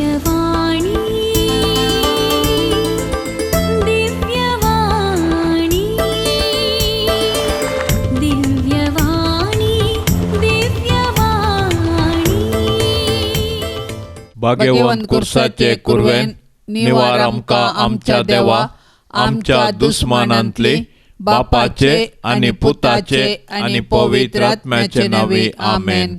दिव्यवाणी दिव्यवाणी दिव्यवाणी दिव्यवाणी. भाग्यवंत कुर्साचे कुरवेन निवार आमकां आमच्या देवा आमच्या दुस्मानांतली बापाचे आनी पुताचे आनी पवित्र आत्म्याचे नांवी आमेन.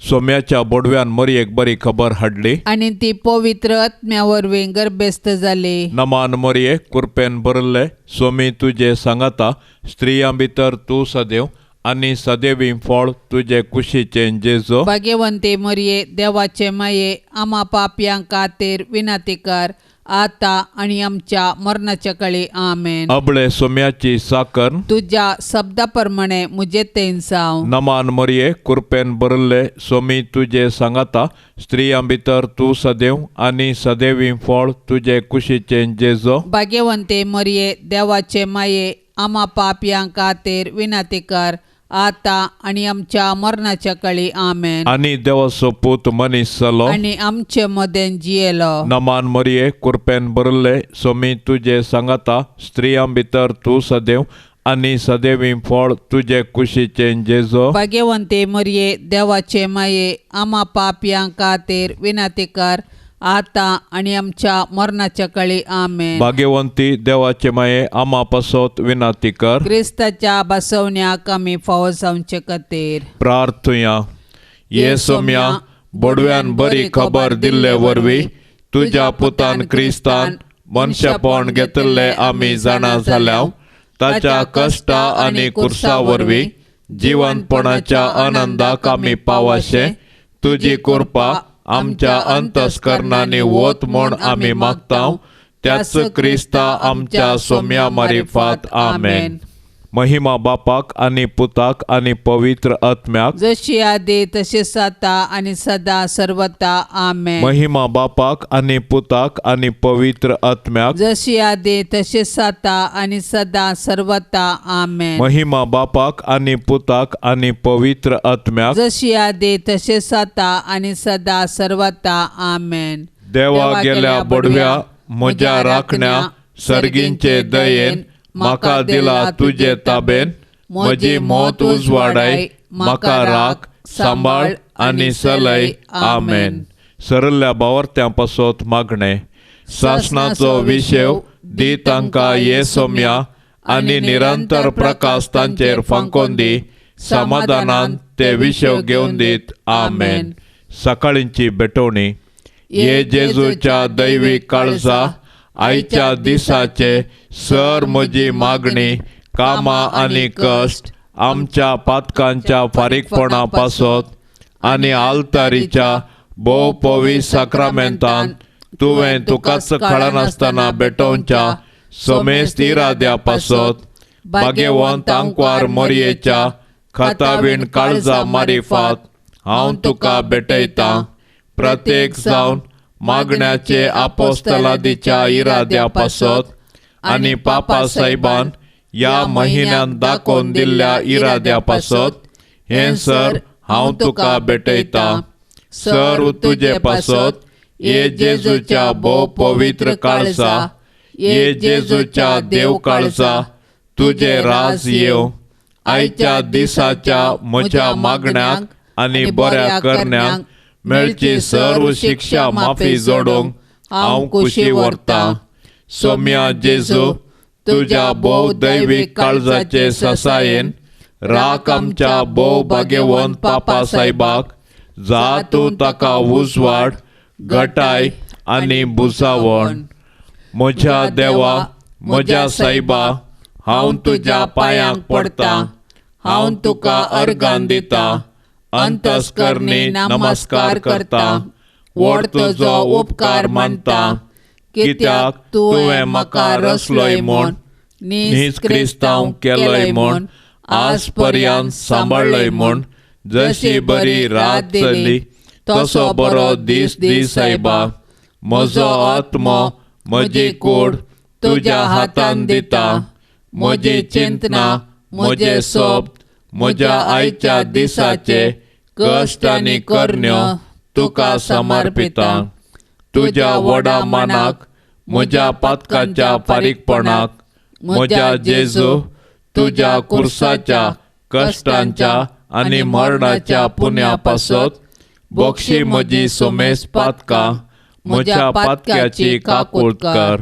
सोम्याच्या बोडव्यान मोरयेक बरी खबर हाडली आनी ती पवित्र आत्म्या वरवीं गर्भेस्त जाली. नमान मोरये, कुरपेन भरले, सोमी तुजे सांगाता, स्त्रियां भितर तूं सदैव आनी सदैवी फळ तुजे कुशीचें जेजो. भाग्यवंती मोरये, देवाचे माये, आमा पापयां खातीर विनंती कर आता आनी आमच्या मरणाच्या काळी आमेन. अबळे सोम्याची साकर तुज्या शब्दा प्रमाणे मुजे तेन जावं. नमान मोरये, कुरपेन भरले, सोमी तुजे सांगाता, स्त्रियां भितर तूं सदैव आनी सदैवी फळ तुजे कुशीचें जेजो. भाग्यवंती मोरये, देवाचे माये, आमा पापयां खातीर विनंती कर आता आनी आमच्या मरणाच्या काळी आमेन. आनी देवाचो पूत मनीस जालो आनी आमचे मदें जियेलो. नमान मोरये, कुरपेन भरले, सोमी तुजे सांगाता, स्त्रियां भितर तूं सदैव आनी सदैवी फळ तुजे कुशीचें जेजो. भाग्यवंती मोरये, देवाचे माये, आमा पापयां खातीर विनंती कर आता आनी आमच्या मरणाच्या काळी आमेन. भाग्यवंती देवाचे माये, आमा पासत विनंती कर. क्रिस्ताच्या बसवण्याक आमी फावो जावचे खातीर प्रार्थुया. ये सोम्या, बोडव्यान बरी खबर दिल्ले वरवीं तुज्या पुतान क्रिस्तान मनशेपण घेतिल्लें आमी जाणा जाल्या. ताच्या कश्टा आनी कुर्सा वरवीं जिवनपणाच्या आनंदाक आमी पावाशें तुजी कृपा आमच्या अंतस्करणांनी वत म्हूण आमी मागता. त्याच क्रिस्ता आमच्या सोम्या मारिफात आमेन. महिमा बापाक आनी पुताक आनी पवित्र आत्म्याक, जशी आदी तशी आता आनी सदा सर्वता आमेन. महिमा बापाक आनी पुताक आनी पवित्र आत्म्याक, जशी आदी तशी आता आनी सदा सर्वता आमेन. महिमा बापाक आनी पुताक आनी पवित्र आत्म्याक, जशी आदी तशी आता आनी सदा सर्वता आमेन. देवा गेल्या बोडव्या म्हज्या राखण्या सर्गींचे दयेन म्हाका दिला तुजे ताबेन, म्हजी मौत उजवाडाय, म्हाका राख सांबाळ आनी सलय आमेन. सरल्या बावर्त्यां पासत मागणें. सासणाचो विशेव दी तांकां ये सोम्या आनी निरंतर प्रकाश तांचेर फांकोन दी, समाधानान ते विशेव घेवन दीत आमेन. सकाळींची भेटवणी. ये जेजूच्या दैवीक काळजा, आयच्या दिसाचे सर म्हजी मागणी, कामां आनी कश्ट आमच्या पातकांच्या फारीकपणा पासत आनी आल्तारीच्या भोव पवी साक्रामेंतान तुवें तुकाच कळनासतना भेटोवच्या समेस्त इराद्या पासत भाग्यवंत आंकवार मोरयेच्या खातावीण काळजा मारिफात हांव तुका भेटयतां. प्रत्येक जावन मागण्याचे आपोस्तलादीच्या इराद्या पासत आनी पापा साहेबान ह्या म्हयन्यांत दाखोवन दिल्ल्या इराद्या पासत हें सर हांव तुका भेटयतां. सर तुजे पासत ये जेजूच्या भोव पवित्र काळजा, ये जेजूच्या देव काळजा, तुजे राज येवं. आयच्या दिसाच्या म्हज्या मागण्याक आनी बऱ्या करण्यांक मेळची सर्व शिक्षा माफी जोडूंक हांव खुशी व्हरतां. सोम्या जेजू, तुज्या भोव दैवीक काळजाचे ससायेन राख आमच्या भोव भाग्यवंत पापा साहेबाक, जा तूं ताका उजवाड, गटाय आनी बुजावण. म्हज्या देवा, म्हज्या सायबा, हांव तुज्या पांयांक पडटां, हांव तुका अर्गान दितां, अंतस्करणी नमस्कार करता, व्हड तुजो उपकार मानता, कित्याक तुवें म्हाका रचलोय म्हूण, नीज क्रिस्तांव केलोय म्हूण, आज पर्यंत सांबाळ्ळय म्हूण. जशी बरी रात चल्ली तसो बरो दीस दी सायबा. म्हजो आत्मो, म्हजी कूड तुज्या हातान दिता, म्हजी चिंतना, म्हजे सोब, म्हज्या आयच्या दिसाचे कश्ट आनी करण्यो तुका समर्पिता. तुज्या व्हडा मानाक म्हज्या पातकाच्या फारीकपणाक म्हज्या जेजू तुज्या कुर्साच्या कश्टांच्या आनी मरणाच्या पुण्या पासत बक्षी म्हजी सोमेस पातकां म्हज्या पातक्याची काकूळ कर.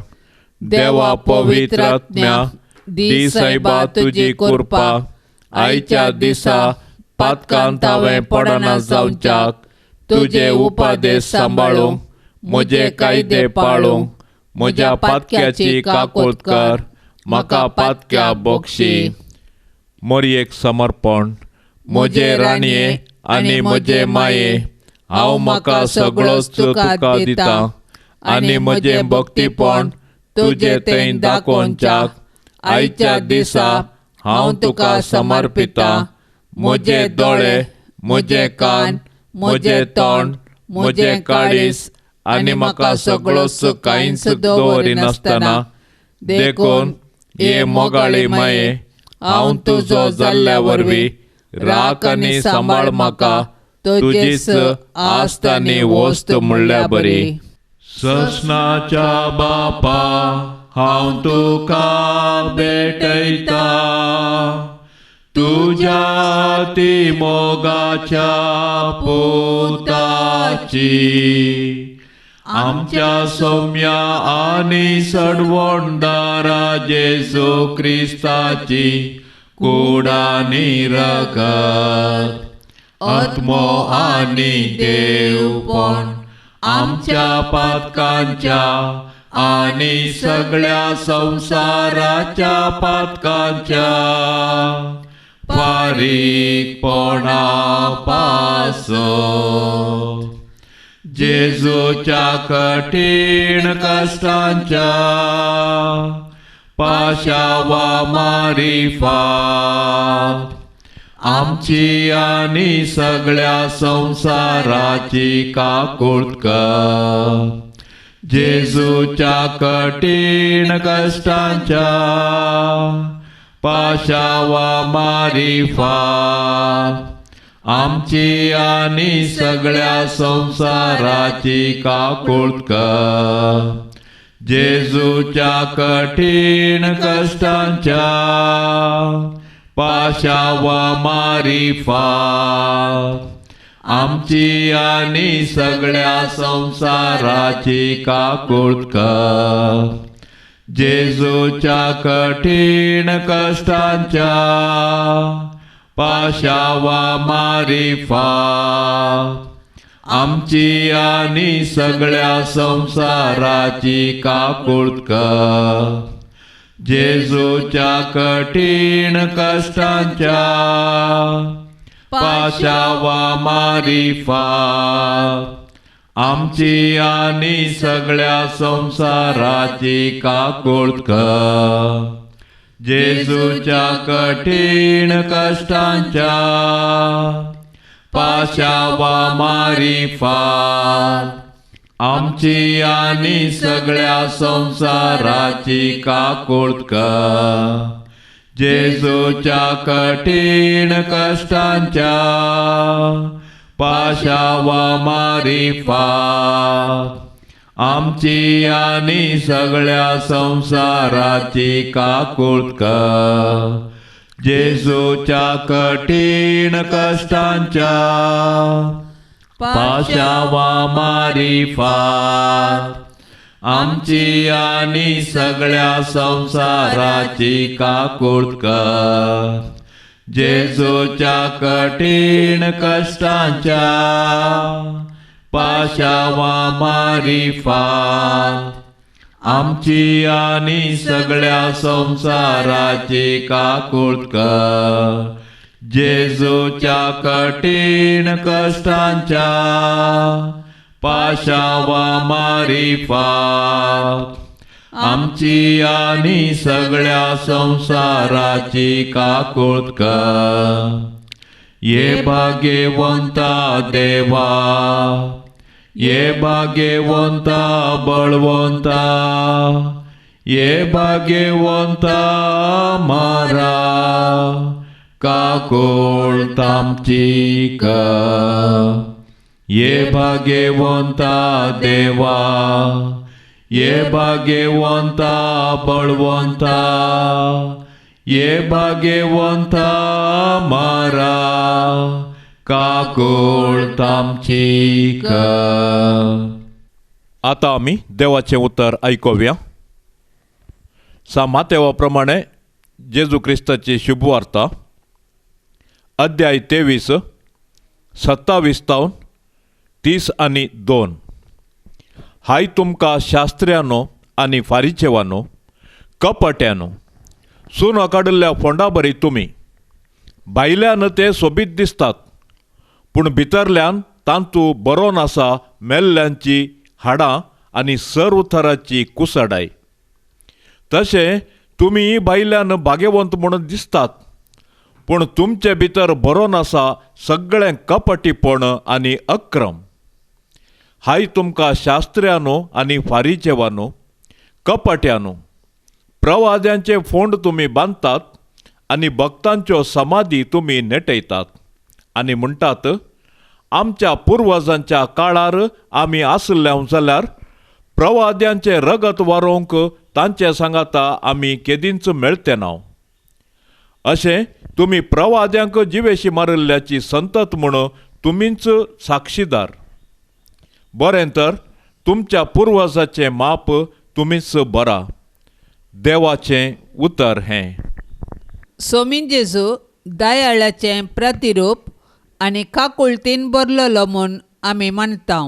देवा पवित्र आत्म्या दी सायबा तुजी कृपा आयच्या दिसा पातकांत हांवें पडना जावच्याक तुजे उपादेश सांबाळूंक म्हजे कायदे पाळूंक म्हज्या पातक्याची काकूळ कर म्हाका पातक्या बक्षी. मोरयेक समर्पण. म्हजे राणये आनी म्हजे माये हांव म्हाका सगळोच तुका दिता आनी म्हजें भक्तीपण तुजे थंय दाखोवच्याक आयच्या दिसा हांव तुका समर्पिता. म्हजे दोळे म्हजे कान म्हजें तोंड म्हजें काळीज आनी म्हाका सगळोच कांयच दवरिनासतना देखून हे मोगाळी माये हांव तुजो जाल्ल्या वरवीं राख आनी सांबाळ म्हाका तुजीच आस्त आनी वस्त म्हणल्या बरी. ससनाच्या बापा हांव तुका भेटयता तुज्या ती मोगाच्या पुताची आमच्या सौम्या आनी सडवणदारा जेजू क्रिस्ताची कूड आनी रगत आत्मो आनी देवपण आमच्या पातकांच्या आनी सगळ्या संवसाराच्या पातकांच्या फारीकपणा पासत जेजूच्या कठीण कश्टांच्या पाशावा मारिफात आमची आनी सगळ्या संवसाराची काकूळ कर. जेजूच्या कठीण कश्टांच्या पाशावा मारिफात आमची आनी सगळ्या संवसाराची काकूळ कर. जेजूच्या कठीण कश्टांच्या पाशावा मारिफात आमची आनी सगळ्या संवसाराची काकूळ कर. जेजूच्या कठीण कश्टांच्या पाशावा मारिफात आमची आनी सगळ्या संवसाराची काकूळ कर. जेजूच्या कठीण कश्टांच्या पाशावा मारिफात आमची आनी सगळ्या संवसाराची काकूळ कर. जेजूच्या कठीण कश्टांच्या पाशावा मारिफात आमची आनी सगळ्या संवसाराची काकूळ कर. जेजूच्या कठीण कश्टांच्या पाशावा मारिफात आमची आनी सगळ्या संवसाराची काकूळ कर. जेजूच्या कठीण कश्टांच्या पाशावा मारिफात आमची आनी सगळ्या संवसाराची काकूळ कर. जेजूच्या कठीण कश्टांच्या पाशावा मारिफात आमची आनी सगळ्या संवसाराची काकूळ कर. जेजूच्या कठीण कश्टांच्या पाशावा मारिफात आमची आनी सगळ्या संवसाराची काकूळ कर. ये भाग्यवंता देवा ये भाग्यवंता बळवंता ये भाग्यवंता मारा काकूळ आमची कर. ये भाग्यवंता देवा, ये भाग्यवंता बळवंता, ये भाग्यवंता मारा, काकूळ तामची कर. आतां आमी देवाचें उतर आयकुया. सा मातेवा प्रमाणे जेजू क्रिस्ताची शुभवार्ता अध्याय 23 27 तावन 32. हाय तुमकां शास्त्र्यानो आनी फारिचेवानो, कपट्यानो, सुनो काडिल्ल्या फोंडा बरी तुमी भायल्यान ते सोबीत दिसतात, पूण भितरल्यान तांतू बरोवन आसा मेल्ल्यांची हाडां आनी सर्व थराची कुसडाय. तशें तुमी भायल्यान भाग्यवंत म्हणून दिसतात, पूण तुमचे भितर बरोवन आसा सगळें कपटीपण आनी अक्रम. हाय तुमकां शास्त्र्यानो आनी फारिचेवानो, कपट्यानो, प्रवाद्यांचे फोंड तुमी बांदतात आनी भक्तांच्यो समाधी तुमी नेटयतात आनी म्हणटात, आमच्या पुर्वजांच्या काळार आमी आसले जाल्यार प्रवाद्यांचें रगत वारोवंक तांचे सांगाता आमी केदींच मेळते ना. अशें तुमी प्रवाद्यांक जिवेशी मारिल्ल्याची संतत म्हूण तुमीच साक्षीदार. बरें तर तुमच्या पुर्वजाचें माप तुमीच बरा. देवाचें उतर हें. सोमीन जेजू दयाळाचें प्रतिरूप आनी काकुळतीन भरलेलो म्हूण आमी मानता.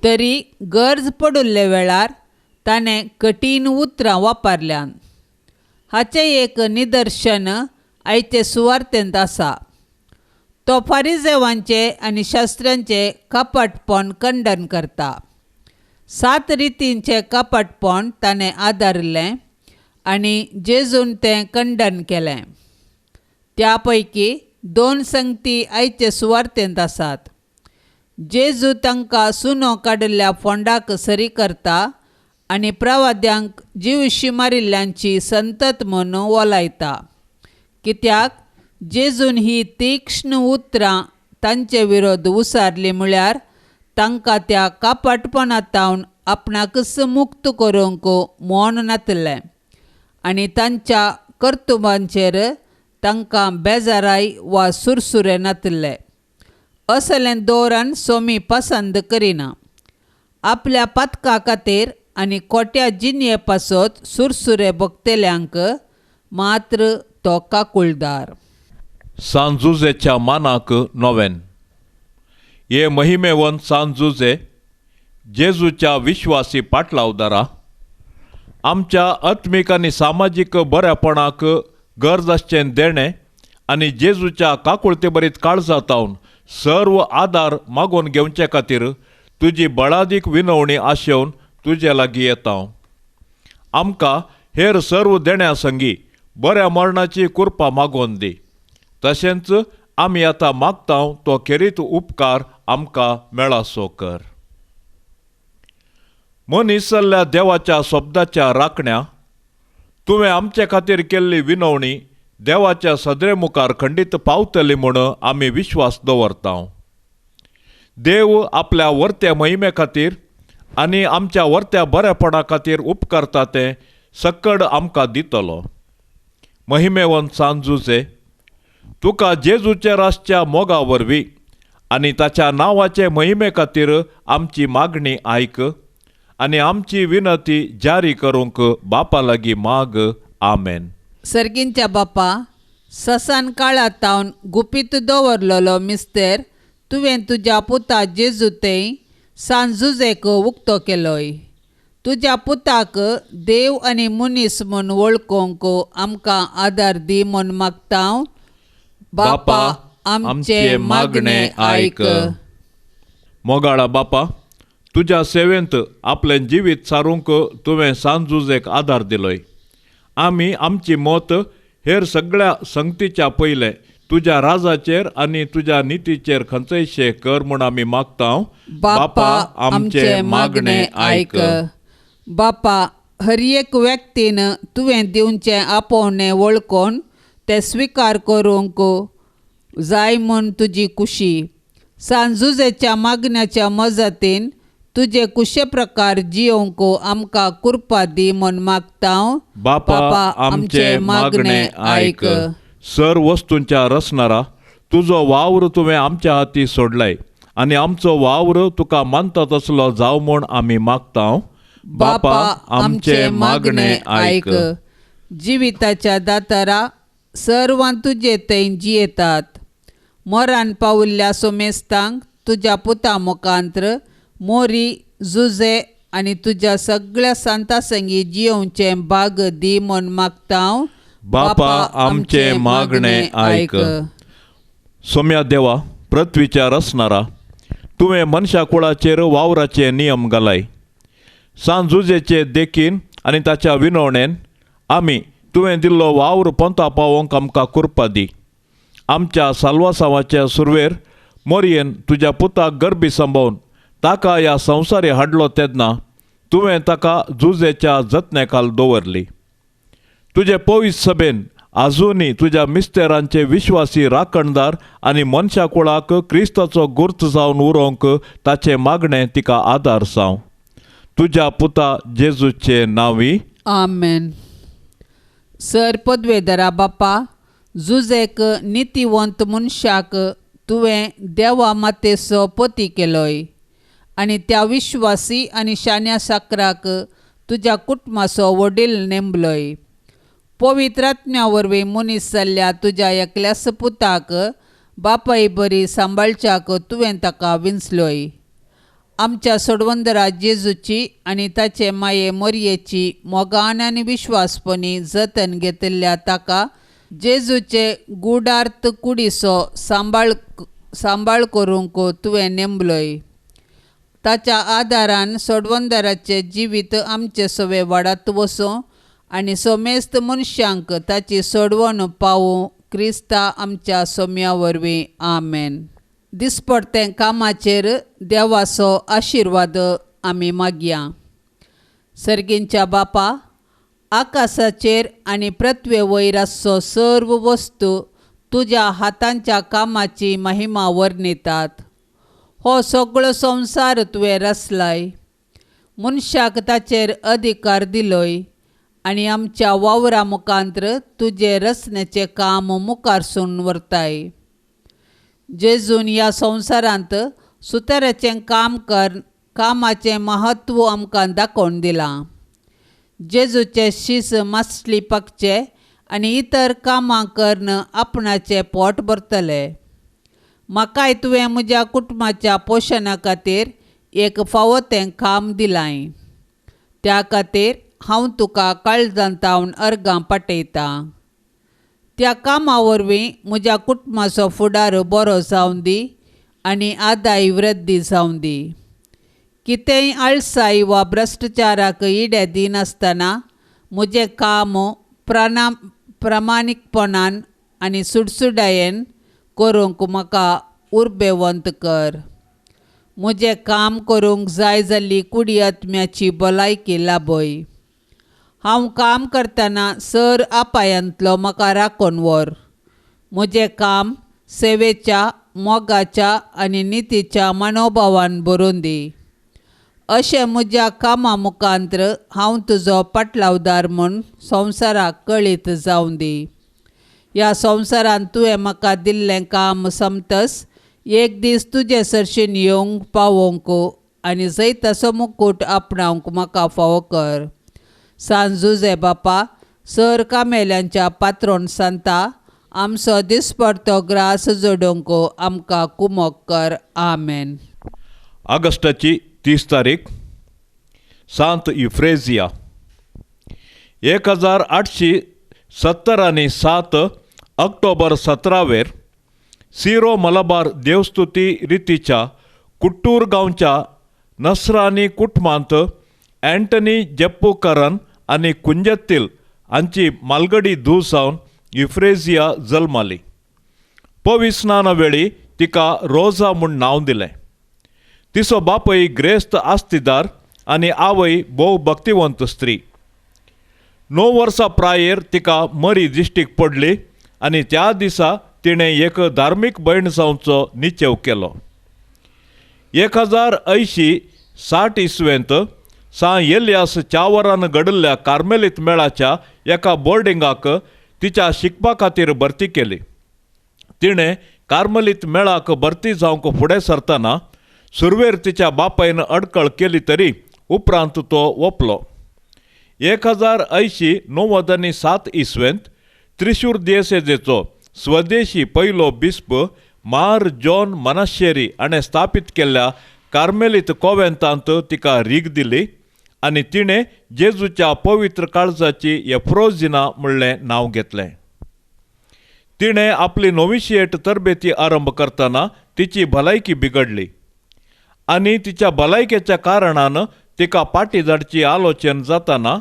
तरी गरज पडिल्ले वेळार ताणें कठीण उतरां वापरल्यान. हाचें एक निदर्शन आयचे सुवार्तेंत आसा. तो फारिजेवांचें आनी शास्त्र्यांचें कपटपण खंडन करता. 7 रितींचें कपटपण ताणें आदारिल्लें आनी जेजून तें खंडन केलें. त्या पैकी 2 संगती आयचे सुवार्तेंत आसात. जेजू तांकां सुनो काडिल्ल्या फोंडाक सरी करता आनी प्रवाद्यांक जिवशी मारिल्ल्यांची संतत म्हूण वोलायता. कित्याक जेजून ही तीक्ष्ण उतरां तांचे विरोध उसारली म्हळ्यार तांकां त्या कापाटपणातावन आपणाकच मुक्त करूंक मौन नातलें आनी तांच्या कर्तुबांचेर तांकां बेजाराय वा सुरसुरे नातले. असलें धोरण सोमी पसंद करिना. आपल्या पातका खातीर आनी खोट्या जिणये पासत सुरसुरे भोगतल्यांक मात्र तो काकुळदार. सांजुजेच्या मानाक नोवेन. हे महिमेवन सांजुजे जेजूच्या विश्वासी पाटलावदारा, आमच्या आत्मीक आनी सामाजीक बऱ्यापणाक गरज आसचें देणें आनी जेजूच्या काकुळतेभरीत काळजातावन सर्व आदार मागोवन घेवचे खातीर तुजी बळादीक विनवणी आशेवन तुजे लागीं येता. आमकां हेर सर्व देण्या संगी बऱ्या मरणाची कृपा मागोवन दी. तशेंच आमी आतां मागता तो खेरीत उपकार आमकां मेळासो कर. मनीस जाल्ल्या देवाच्या शब्दाच्या राखण्या, तुवें आमचे खातीर केल्ली विनवणी देवाच्या सदरे मुखार खंडीत पावतली म्हूण आमी विश्वास दवरता. देव आपल्या वर्त्या महिमे खातीर आनी आमच्या वर्त्या बरेपणा खातीर उपकारता तें सक्कड आमकां दितलो. महिमेवन सांजुजे, तुका जेजूच्या रासच्या मोगा वरवीं आनी ताच्या नांवाचे महिमे खातीर आमची मागणी आयक आनी आमची विनंती जारी करूंक बापा लागीं माग. आमेन. सर्गींच्या बापा, ससान काळातावन गुपीत दवरलेलो मिस्तेर तुवें तुज्या पुता जेजू थंय सांजुजेक उक्तो केलोय. तुज्या पुताक देव आनी मनीस म्हूण वळखूंक आमकां आदार दी म्हूण मागता. बापा, आमचें मागणें आयक. मोगाळा बापा, तुज्या सेवेंत आपलें जिवीत सारूंक तुवें सांजुजेक आदार दिलोय. आमी आमची मत हेर सगळ्या संगतीच्या पयलें तुज्या राजाचेर आनी तुज्या नितीचेर खंयचेयशे कर म्हूण आमी मागता. बापा, आमचें मागणें आयक. बापा, हर एक व्यक्तीन तुवें दिवचें आपोवणें वळखून तें स्विकार करूंक जाय म्हूण तुजी खुशी. सांजुजेच्या मागण्याच्या मजतीन तुजे कुशे प्रकार जियोवंक आमकां कृपा दी म्हूण मागता. बापा आमचे मागणे आयक. सर वस्तूंच्या रचणारा, तुजो वावर तुवें आमच्या हाती सोडलाय आनी आमचो वावर तुका मानता तसलो जावं म्हूण आमी मागता. बापा आमचे मागणे आयक. जिविताच्या दातारा, सर्वां तुजे थंय जियेतात. मरण पावल्ल्या सोमेस्तांक तुज्या पुता मुखांत्र मोरी जुजे आनी तुज्या सगळ्या सांता संगी जियोवचें भाग दी म्हूण मागता. बापा आमचे मागणे आयक. सोम्या देवा, पृथ्वीच्या रचणारा, तुवें मनशा कुळाचेर वावराचे नियम घालाय. सांजुजेचे देखीन आनी ताच्या विनवणेन आमी तुवें दिल्लो वावर पोंता पावोवंक आमकां कृपा दी. आमच्या साल्वासांवाच्या सुरवेर मोरयेन तुज्या पुताक गर्भी सांबाळून ताका ह्या संवसारी हाडलो तेन्ना तुवें ताका जुजेच्या जतनेखाल दवरली. तुजे पवित्र सभेन आजुनी तुज्या मिस्तेरांचे विश्वासी राखणदार आनी मनशा कुळाक क्रिस्ताचो गुर्त जावन उरोवंक ताचें मागणें तिका आदार जावं. तुज्या पुता जेजूचे नांवी आमेन. सर पदवेदरा बापा, जुजेक नितीवंत मनशाक तुवें देवा मातेचो पती केलोय आनी त्या विश्वासी आनी शाण्या साकराक तुज्या कुटुंबाचो वडील नेमलोय. पवित्र आत्म्या वरवीं मनीस जाल्ल्या तुज्या एकल्याच पुताक बापाय बरी सांबाळच्याक तुवें ताका विंचलोय. आमच्या सोडवंदरा जेजूची आनी ताचे माये मोरयेची मोगान आनी विश्वासपणी जतन घेतिल्ल्या ताका जेजूचे गुडार्थ कुडीचो सांबाळ करूंक तुवें नेमलोय. ताच्या आदारान सोडवंदराचें जिवीत आमचे सवे वाडात वचूं आनी सोमेस्त मनशांक ताची सोडवण पावूं क्रिस्ता आमच्या सोम्या वरवीं. आमेन. दिसपडतें कामाचेर देवाचो आशिर्वाद आमी मागया. सर्गींच्या बापा, आकाशाचेर आनी पृथ्वे वयर आसचो सर्व वस्तू तुज्या हातांच्या कामाची महिमा वर्णितात. हो सगळो संवसार तुवें रचलाय, मनशाक ताचेर अधिकार दिलोय आनी आमच्या वावरा मुखांत्र तुजें रचण्याचें काम मुखारसून व्हरताय. जेजून ह्या संवसारांत सुताराचें काम कर कामाचें महत्व आमकां दाखोवन दिलां. जेजूचे शीस मासली पाकचे आनी इतर कामां करून आपणाचें पोट भरतले. म्हाकाय तुवें म्हज्या कुटुंबाच्या पोशणा खातीर एक फावो तें काम दिलां, त्या खातीर हांव तुका काळजांत तावन अर्गां पाठयतां. त्या कामा वरवीं म्हज्या कुटुंबाचो फुडार बरो जावं दी आनी आदाय वृद्धी जावं दी. कितेंय आळसाय वा भ्रश्टाचाराक इडे दिनासतना म्हजें काम प्रामाणीकपणान आनी सुडसुडायेन करूंक म्हाका उर्बेवंत कर. म्हजें काम करूंक जाय जाल्ली कुडी आत्म्याची भलायकी लाभय. हांव काम करतना सर अपायांतलो म्हाका राखून व्हर. म्हजें काम सेवेच्या, मोगाच्या आनी नितीच्या मनोभावान भरून दी. अशें म्हज्या कामा मुखांत्र हांव तुजो पाटलावदार म्हूण संवसाराक कळीत जावं दी. ह्या संवसारांत तुवें म्हाका दिल्लें काम समतस एक दीस तुजे सरशीन येवंक पावोवंक आनी जैताचो मुकूट आपणावंक म्हाका फावो कर. सांजुजे बापा, सर कामेल्यांच्या पात्रोन सांता, आमचो दिसपडतो ग्रास जोडूंक आमकां कुमोक कर. आमेन. ऑगस्टाची 30 तारीख, सांत युफ्रेजिया. 1877 ऑक्टोबर 17 सिरो मलबार देवस्तुती रितीच्या कुट्टूर गांवच्या नसरानी कुटुंबांत अँटनी जेप्पूकरन आनी कुंजत्तील हांची मालगडी धूव जावन युफ्रेजिया जल्माली. पविस्नाना वेळी तिका रोजा म्हूण नांव दिलें. तिचो बापूय ग्रेस्त आस्तीदार आनी आवय भोव भक्तिवंत स्त्री. 9 वर्सां प्रायेर तिका मरी दिश्टीक पडली आनी त्या दिसा तिणें एक धार्मीक भयण जावचो निश्चेव केलो. 1080-60 इसवेंत सां एलियास चावरान घडिल्ल्या कार्मेलीत मेळाच्या एका बोर्डिंगाक तिच्या शिकपा खातीर भरती केली. तिणें कार्मेलीत मेळाक भरती जावंक फुडें सरतना सुरवेर तिच्या बापायन अडकळ केली तरी उपरांत तो ओपलो. 1080-97 इसवेंत त्रिशूर दियेसेजेचो स्वदेशी पयलो बिस्प मार जॉन मनाशेरी हाणें स्थापीत केल्ल्या कार्मेलीत कोवेंतांत तिका रीग दिली आनी तिणें जेजूच्या पवित्र काळजाची एफ्रोजिना म्हणलें नांव घेतलें. तिणें आपली नोविशिएट तरबेती आरंभ करतना तिची भलायकी बिगडली आनी तिच्या भलायकेच्या कारणान तिका पाटी धाडची आलोचन जाताना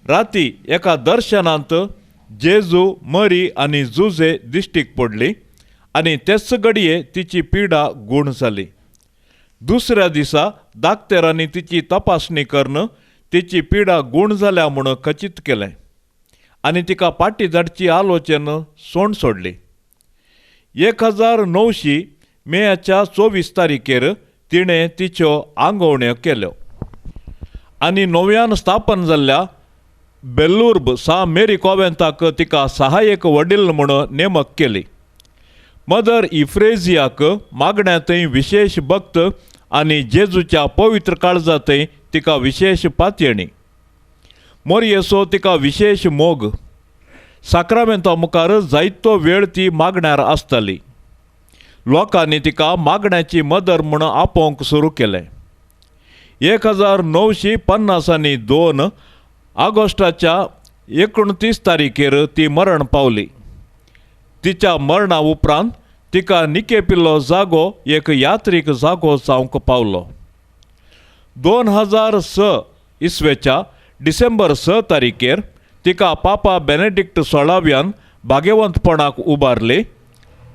राती एका दर्शनांत जेजू, मरी आनी जुजे दिश्टीक पडली आनी तेच घडये तिची पिडा गूण जाली. दुसऱ्या दिसा दाक्तेरांनी तिची तपासणी करून तिची पिडा गूण जाल्या म्हूण खचीत केलें आनी तिका पाटी धाडची आलोचन सोंड सोडली. 1900 मेच्या 24 तारखेर तिणें तिच्यो आंगवण्यो केल्यो आनी नव्यान स्थापन जाल्ल्या बेल्लूर्ब सा मेरी कोवेंताक तिका सहाय्यक वडील म्हूण नेमक केली. मदर इफ्रेजियाक मागण्यांतय विशेश भक्त आनी जेजूच्या पवित्र काळजांतय तिका विशेश पातयेणी. मोरयेसो तिका विशेश मोग. साक्रामेंता मुखार जायतो वेळ ती मागण्यार आसताली. लोकांनी तिका मागण्याची मदर म्हूण आपोवंक सुरू केलें. 1952 ऑगस्टाच्या 29 तारखेर ती मरण पावली. तिच्या मरणा उपरांत तिका निकेपिल्लो जागो एक यात्रीक जागो जावंक पावलो. 2006 इसवेच्या डिसेंबर 6 तारखेर तिका पापा बेनेडिक्ट 16व्यान भाग्यवंतपणाक उबारली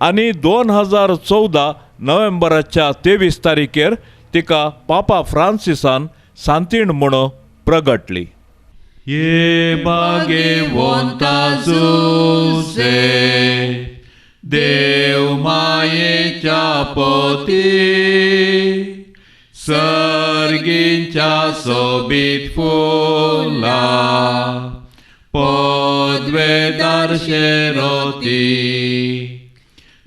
आनी 2014 नोव्हेंबराच्या 23 तारखेर तिका पापा फ्रांसिसान सांतीण म्हूण प्रगटली. ये भाग्यवंता जुजे देव मायेच्या पोती सर्गींच्या सोबीत फुला पदवेदार शेरोती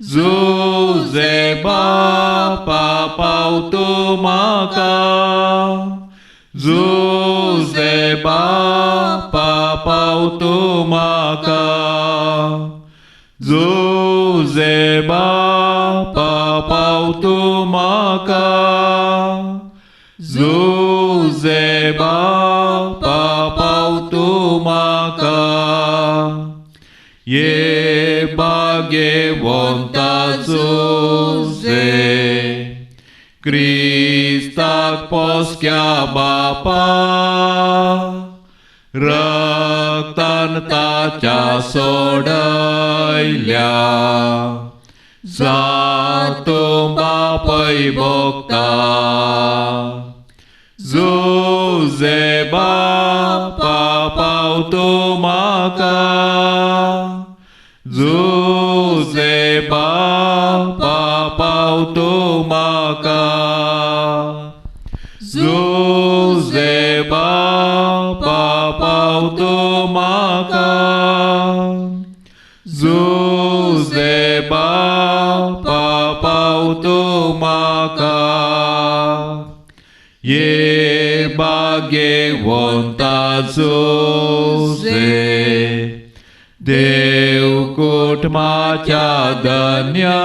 जुजे बापा पावतो म्हाका जुजे बापा पावतो म्हाका जुजे बापा पावतो म्हाका जुजे बापा पावतो म्हाका. ये भाग्यवंता जुजे क्रिस्ताक पोसक्या बापा रक्तान ताच्या सोडयल्या जातो बापय भोगता जुजे बापा पावतो म्हाका जुजे बापा पावतो म्हाका जुजे बापा पावतो म्हाका जुजे बापा पावतो म्हाका. ये भाग्यवंता जुजे देव कुटुंबाच्या धन्या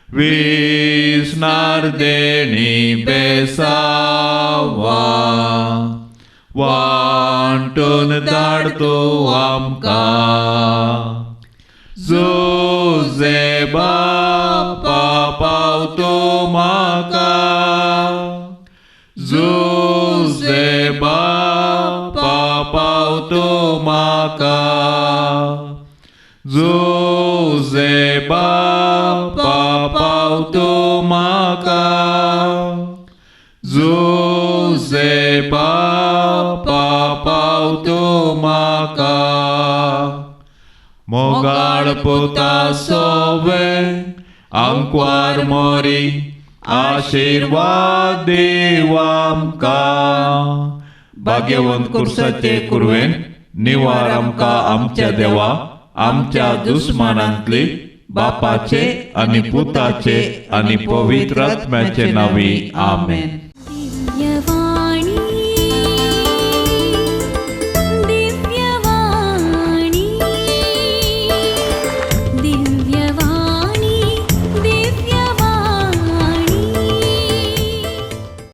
विसनार देणी बेसावा वांटून धाडतो आमकां जुजे बापा पावतो म्हाका जुजे बापा पावतो म्हाका जुजे बापा पावतो म्हाका जुजे बापा पावतो म्हाका. मोगाळ पुता सोवे आंकवार मोरी आशिर्वाद देव आमकां. भाग्यवंत कुर्साचे कुरवेन निवार आमकां आमच्या देवा, आमच्या दुस्मानांतली, बापाचे आनी पुताचे आनी पवित्र आत्म्याचे नांवी. आमेन.